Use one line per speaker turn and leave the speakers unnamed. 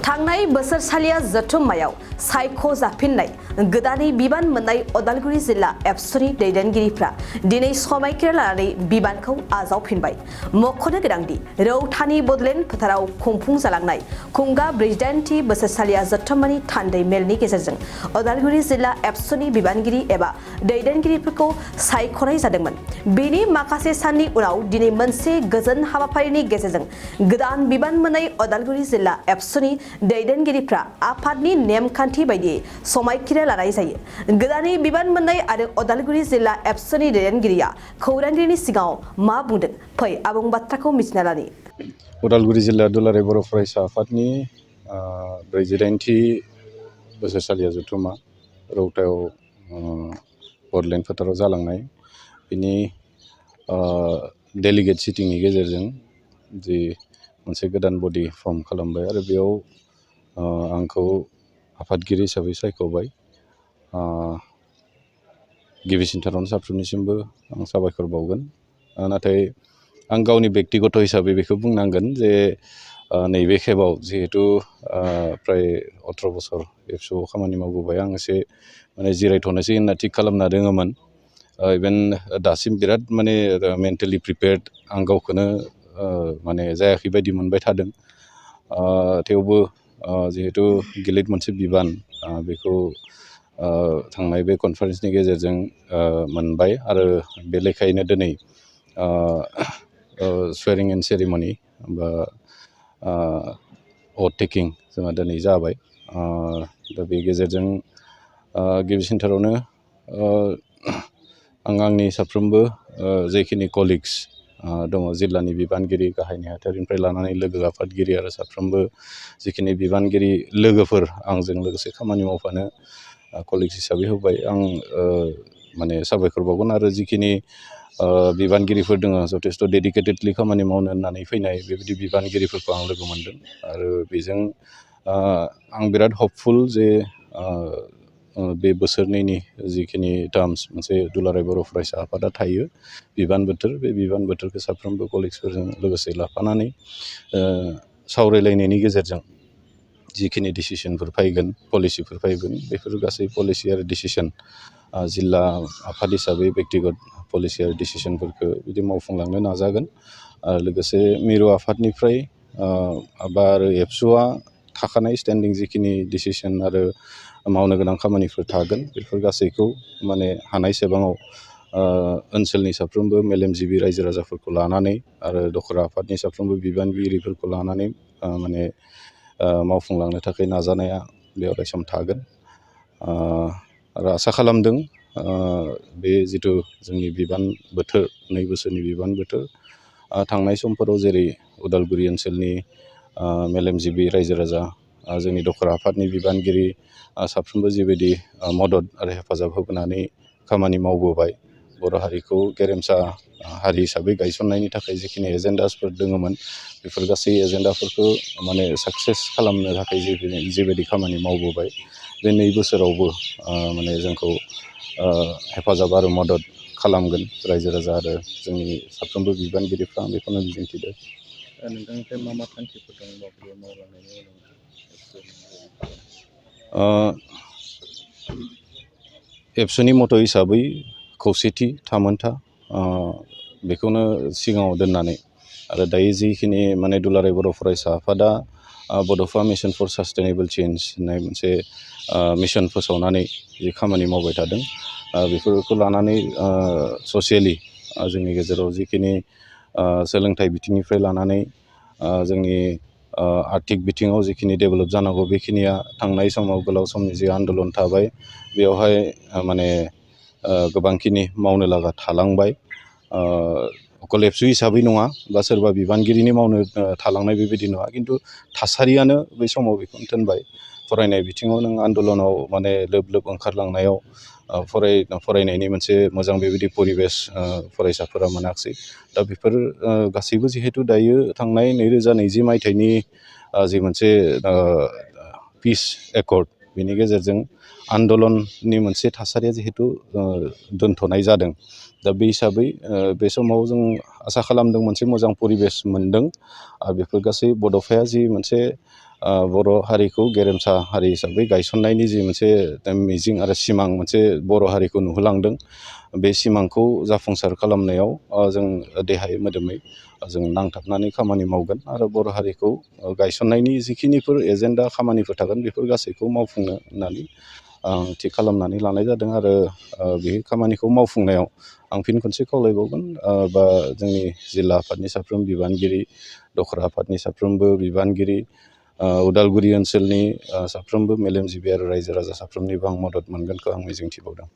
थांनाय बोसोरसालिया जथुम्मायाव सायख' जाफिननाय गोदानै बिबान मोननाय उदालगुरि जिल्ला एबसुनि दैदेनगिरिफ्रा दिनै समायखिरा लानानै बिबानखौ आजावफिनबाय। मख'नो गोनांदि रौतानि बडलेण्ड फोथाराव खुंफुंजालांनाय खुंगा 42थि बोसोरसालिया जथुम्मानि थान्दै मेलनि गेजेरजों उदालगुरि जिल्ला एबसुनि बिबानगिरि एबा दैदेनगिरिफोरखौ सायख'नाय जादोंमोन। बेनि माखासे साननि उनाव दिनै मोनसे गोजोन हाबाफारिनि गेजेरजों गोदान बिबान मोननाय उदालगुरि जिल्ला एबसुनि दैदेनगिरिफ्रा आफादनि नेमखान्थि बायदियै समायखिरा लानाय जायो। गोदानै बिबान मोननाय आरो उदालगुरि जिल्ला एबसुनि दैदेनगिरिया खौरांगिरिनि सिगाङाव मा बुंदों फै आबुं बाथ्राखौ मिथिना लानि।
उदालगुरि जिल्ला दुलाराय बर' फरायसा आफादनि 48थि बोसोरसालिया जथुम्मा रौतायाव बडलेण्ड फोथाराव जालांनाय बिनि डेलिगेट सिटिंनि गेजेरजों जि मोनसे गोदान बडि फर्म खालामबाय आरो बेयाव आंखौ आफादगिरि हिसाबै सायख'बाय। गिबिसिनथारावनो साफ्रोमनिसिमबो आं साबायखर बावगोन। नाथाय आं गावनि बेक्तिगत हिसाबै बेखौ बुंनांगोन जे नैबे खेबाव जिहेतु प्राय 18 बोसोर एबसुआव खामानि मावबोबाय आं एसे माने जिरायथ'नोसै होनना थिग खालामना दोङोमोन। इभेन दासिम बिराद माने मेन्टेलि प्रिपेयार्ड आं गावखौनो माने जायाखै बायदि मोनबाय थादों। थेवबो जिहेतु गिलिर मोनसे बिबान बेखौ थांनाय बे कनफारेन्सनि गेजेरजों मोनबाय आरो बे लेखायैनो दिनै स्वेरिं इन सेरेमनि बा अथ टेकिं जोंहा दिनै जाबाय। दा बे गेजेरजों गिबिसिनथारावनो आं आंनि साफ्रोमबो जेखिनि कलिग्स दङ जिल्लानि बिबानगिरि गाहाय नेहाथारिनिफ्राय लानानै लोगो आफादगिरि आरो साफ्रोमबो जिखिनि बिबानगिरि लोगोफोर आंजों लोगोसे खामानि मावफानो कलिग्स हिसाबै होबाय आं माने साबायखर बावगोन। आरो जिखिनि बिबानगिरिफोर दङ जथेस्थ' डेडिकेटेडलि खामानि मावनो होननानै फैनाय बेबायदि बिबानगिरिफोरखौ आं लोगो मोनदों आरो बेजों आं बिराद हपफुल जे बे बोसोरनैनि जिखिनि टार्म्स मोनसे दुलाराय बर' फरायसा आफादा थायो बिबान बोथोर बे बिबान बोथोरखौ साफ्रोमबो कलिग्सफोरजों लोगोसे लाफानानै सावरायलायनायनि गेजेरजों जिखिनि डिसिसनफोर फैगोन पलिसिफोर फैगोन बेफोर गासै पलिसि आरो डिसिसन जिल्ला आफाद हिसाबै बेक्तिगत पलिसि आरो डिसिसनफोरखौ बिदि मावफुंलांनो नाजागोन। आरो लोगोसे मिरु आफादनिफ्राय बा आरो एबसुआ थाखानाय स्टेन्डिं जिखिनि डिसिसन आरो मावनो गोनां खामानिफोर थागोन बेफोर गासैखौ माने हानाय सेबाङाव ओनसोलनि साफ्रोमबो मेलेमजिबि रायजो राजाफोरखौ लानानै आरो दखरा आफादनि साफ्रोमबो बिबानगिरिफोरखौ लानानै माने मावफुंलांनो थाखाय नाजानाया बे अरायसम थागोन। आरो आसा खालामदों बे जिथु जोंनि बिबान बोथोर 2 बोसोरनि बिबान बोथोर थांनाय समफोराव जेरै उदालगुरि ओनसोलनि मेलेमजिबि रायजो राजा जोंनि दखरा आफादनि बिबानगिरि साफ्रोमबो जिबायदि मदद आरो हेफाजाब होबोनानै खामानि मावबोबाय बर' हारिखौ गेरेमसा हारि हिसाबै गायसननायनि थाखाय जिखिनि एजेन्डासफोर दङमोन बेफोर गासै एजेन्डाफोरखौ माने साक्सेस खालामनो थाखाय जिबायदि खामानि मावबोबाय बे 2 बोसोरावबो माने जोंखौ हेफाजाब आरो मदद खालामगोन रायजो राजा आरो जोंनि साफ्रोमबो बिबानगिरिफ्रा आं बेखौनो मिजिंथिदों।
नोंथांनिफ्राय मा थांखिफोर दं मावफुंलांनायनि उनाव?
एबसुनि मथ' हिसाबै खौसेथि थामोनथा बेखौनो सिगाङाव दोननानै आरो दायो जिखिनि माने दुलाराय बर' फरायसा आफादा बड'फा मिशन फर सास्टेनेबल चेन्ज होननाय मोनसे मिशन फोसावनानै जि खामानि मावबाय थादों बेफोरखौ लानानै ससियेलि जोंनि गेजेराव जिखिनि सोलोंथाइ बिथिंनिफ्राय लानानै जोंनि आर्थिक बिथिङाव जिखिनि डेभेलप जानांगौ बेखिनिया थांनाय समाव गोलाव समनि जि आन्दलन थाबाय बेवहाय माने गोबांखिनि मावनो लागा थालांबाय। अकल एबसु हिसाबै नङा बा सोरबा बिबानगिरिनि मावनो थालांनाय बेबायदि नङा खिन्थु थासारियानो बै समाव बेखौनो थिनबाय फरायनाय बिथिङाव नों आन्दलनाव माने लोब लोब ओंखारलांनायाव फरायनायनि मोनसे मोजां बेबायदि परिबेस फरायसाफोरा मोनाखिसै। दा बेफोर गासैबो जिहेतु दायो थांनाय 2020 मायथाइनि जि मोनसे पिस एकर्ड बेनि गेजेरजों आन्दलननि मोनसे थासारिया जिहेतु दोनथ'नाय जादों। दा बे हिसाबै बे समाव जों आसा खालामदों मोनसे मोजां परिबेस मोनदों आरो बेफोर गासै बड'फाया जि मोनसे बर' हारिखौ गेरेमसा हारि हिसाबै गायसननायनि जि मोनसे मिजिं आरो सिमां मोनसे बर' हारिखौ नुहोलांदों बे सिमांखौ जाफुंसार खालामनायाव जों देहायै मोदोमै जों नांथाबनानै खामानि मावगोन आरो बर' हारिखौ गायसननायनि जिखिनिफोर एजेन्डा खामानिफोर थागोन बेफोर गासैखौ मावफुंनो होननानै थि खालामनानै लानाय जादों आरो बे खामानिखौ मावफुंनायाव आं फिन खनसे खावलायबावगोन बा जोंनि जिल्ला आफादनि साफ्रोम बिबानगिरि दखरा आफादनि साफ्रोमबो बिबानगिरि उदालगुरि ओनसोलनि साफ्रोमबो मेलेमजिबि आरो रायजो राजा साफ्रोमनिबो आं मदद मोनगोनखौ आं मिजिंथिबावदों।